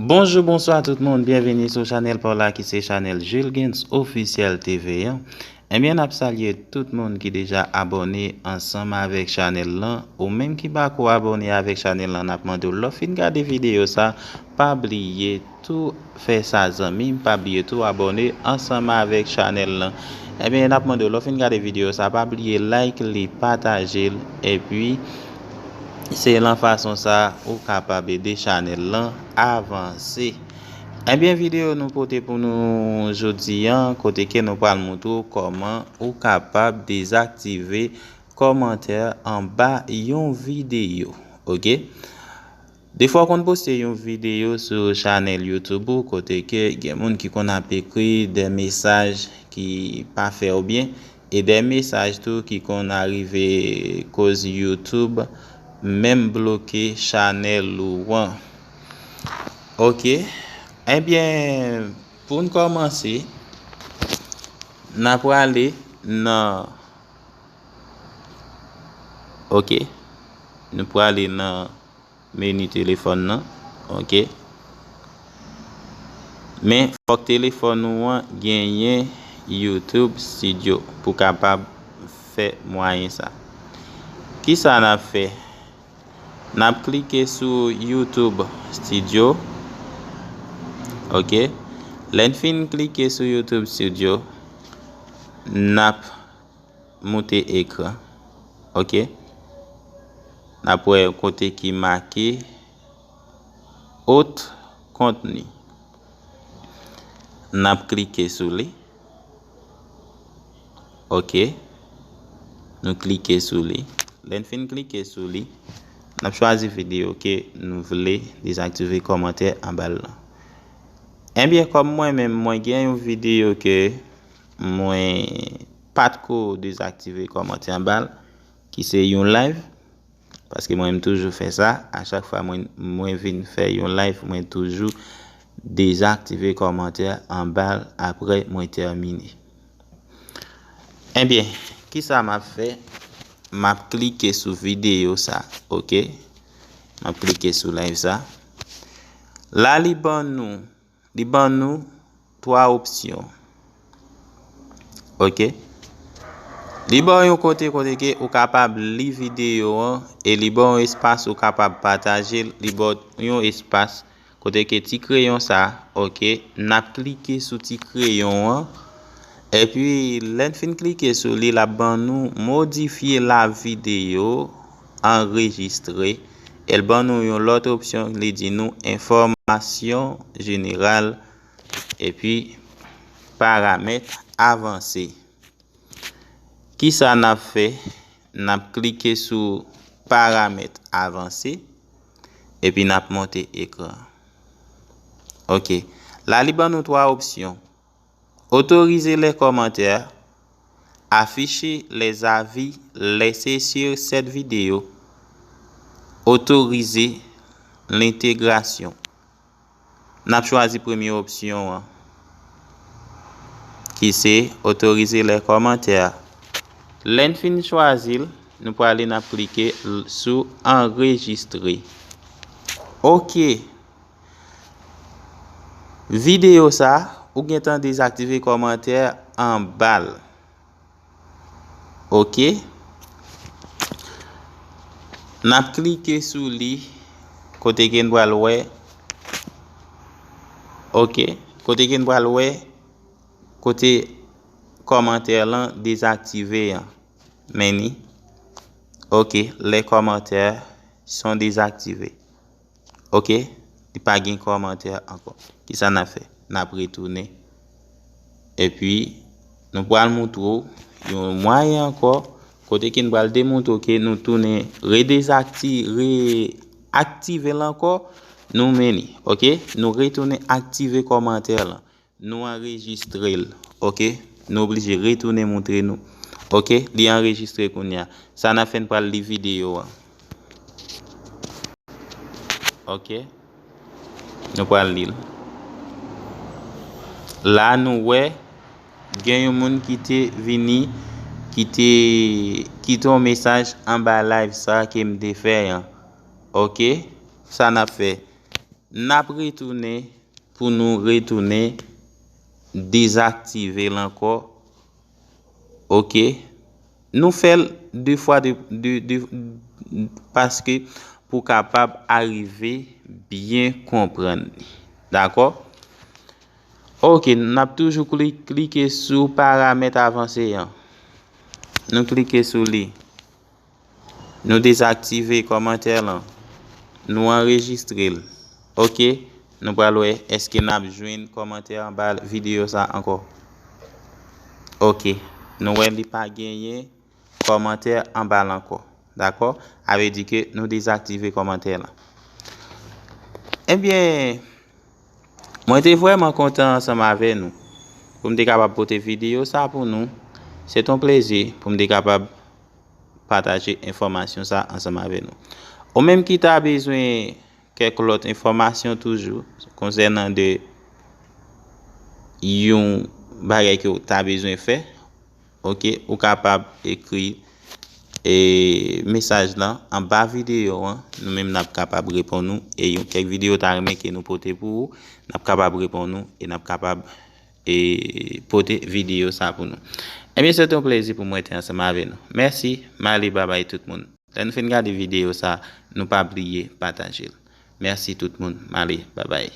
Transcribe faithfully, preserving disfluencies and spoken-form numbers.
Bonjou, bonswa tout moun, byenvini sou chanèl pa w la ki se chanèl Julgens Officiel T V an. Ebyen, n ap salye tout moun ki deja abòne ansanm avèk chanèl lan. Ou menm ki pako abòne avèk chanèl lan, n ap mande w lè w fin gade videyo sa, pa bliye tou fè sa zanmi m, pa bliye tou abòne ansanm avèk chanèl lan. Ebyen, n ap mande w lè w fin gade videyo sa, pa bliye like li, pataje l, epi se lan fason sa ou kapab ede chanèl lan avanse. Ebyen, videyo nou pote pou nou jodi an, kote ke nou pral montre w kòman ou kapab dezaktive kòmantè anba yon videyo, oke? Defwa w konn poste yon videyo sou chanèl YouTube ou, kote ke gen moun ki konn ap ekri de mesaj ki pa fè w byen, e de mesaj tou ki konn arive koz YouTube menm bloke chanèl ou an. Oke. Ebyen, pou n kòmanse, n a prale nan, oke, nou prale nan meni telefòn nan, oke. Men, fòk telefòn ou an genyen YouTube Studio pou kapab fè mwayen sa. Kisa n ap fè? N ap klike sou YouTube Studio, oke. Lè n fin klike sou YouTube Studio, n ap moute ekran, oke. N ap wè kote ki make Autres contenus. N ap klike sou li. Oke. Nou klike sou li. Lè n fin klike sou li, n ap chwazi videyo ke nou vle dezaktive kòmantè anba l lan. Ebyen, kòm mwen menm, mwen gen yon videyo ke mwen pa t ko dezaktive kòmantè anba l, ki se yon live, paske mwen, m toujou fè sa, a chak fwa mwen, mwen vin fè yon live, mwen toujou dezaktive kòmantè anba l apre mwen tèmine. Ebyen, kisa m ap fè? M ap klike sou videyo sa, oke? M ap klike sou live sa. La, li ban nou, li ban nou twa opsyon. Oke? Li ba w yon kote, kote ke ou kapab li videyo an, e li ba w yon espas ou kapab pataje l, li ba w yon espas kote ke ti kreyon sa, oke, n ap klike sou ti kreyon an, epi lè n fin klike sou li, l ap ban nou modifye la videyo anrejistre, e l ban nou yon lòt opsyon, li di nou enfòmasyon jeneral, epi paramèt avanse. Kisa n ap fè? N ap klike sou paramèt avanse, epi n ap monte ekran. Oke. La, li ban nou twa opsyon. Autoriser les commentaires, afficher les avis laissés sur cette vidéo, autoriser l'intégration. N ap chwazi premye opsyon an, ki se autoriser les commentaires. Lè n fin chwazi l, nou prale n ap klike l sou anrejistre. Oke. Videyo sa, ou gentan dezaktive kòmantè anba l. Oke. N ap klike sou li, kote ke n pral wè. Oke. Kote ke n pral wè, kote kòmantè lan dezaktive an. Men ni. Oke, les commentaires sont désactivés. Oke, li pa gen kòmantè ankò. Kisa n ap fè? N ap retounen. Epi, nou pral montre w yon mwayen ankò, kote ke n pral demontre w ke nou tounen redezakti-, reaktive l ankò, nou men ni. Oke? Nou retounen aktive kòmantè lan. Nou anrejistre l. Oke? Nou oblije retounen montre nou. Oke? Li anrejistre kounye a. Sa n ap fè, n pral li videyo a. Oke? Nou pral li l. La, nou wè, gen yon moun ki te vini, ki te kite yon mesaj anba live sa ke m te fè an. Oke? Sa n ap fè? N ap retounen pou nou retounen dezaktive l ankò. Ok. Nou fè l de fwa de, de, de, paske pou kapab arive byen konprann li. Dakò? Ok, n ap toujou kli- klike sou paramèt avanse an. Nou klike sou li. Nou dezaktive kòmantè lan. Nou anrejistre l. Ok, nou pral wè èske n ap jwenn kòmantè anba videyo sa ankò. Ok, nou wè li pa genyen kòmantè anba l ankò. Dakò? A vle di ke nou dezaktive kòmantè lan. Ebyen, mwen te vrèman kontan ansanm avè nou pou m te kapab pote videyo sa pou nou. Se t on plezi pou m te kapab pataje enfòmasyon sa ansanm avè nou. Ou menm ki ta bezwen kèk lòt enfòmasyon toujou konsènan de yon bagay ke w ta bezwen fè, ok, ou kapab ekri e mesaj lan anba videyo an, nou menm n ap kapab reponn ou, e yon kèk videyo ta renmen ke nou pote pou ou, n ap kapab reponn ou e n ap kapab e pote videyo sa pou nou. Ebyen, se te yon plezi pou mwen te ansanm avè nou. Mèsi, m ale, babay tout moun. Lè nou fin gade videyo sa, nou pa bliye pataje l. Mèsi tout moun, m ale, babay.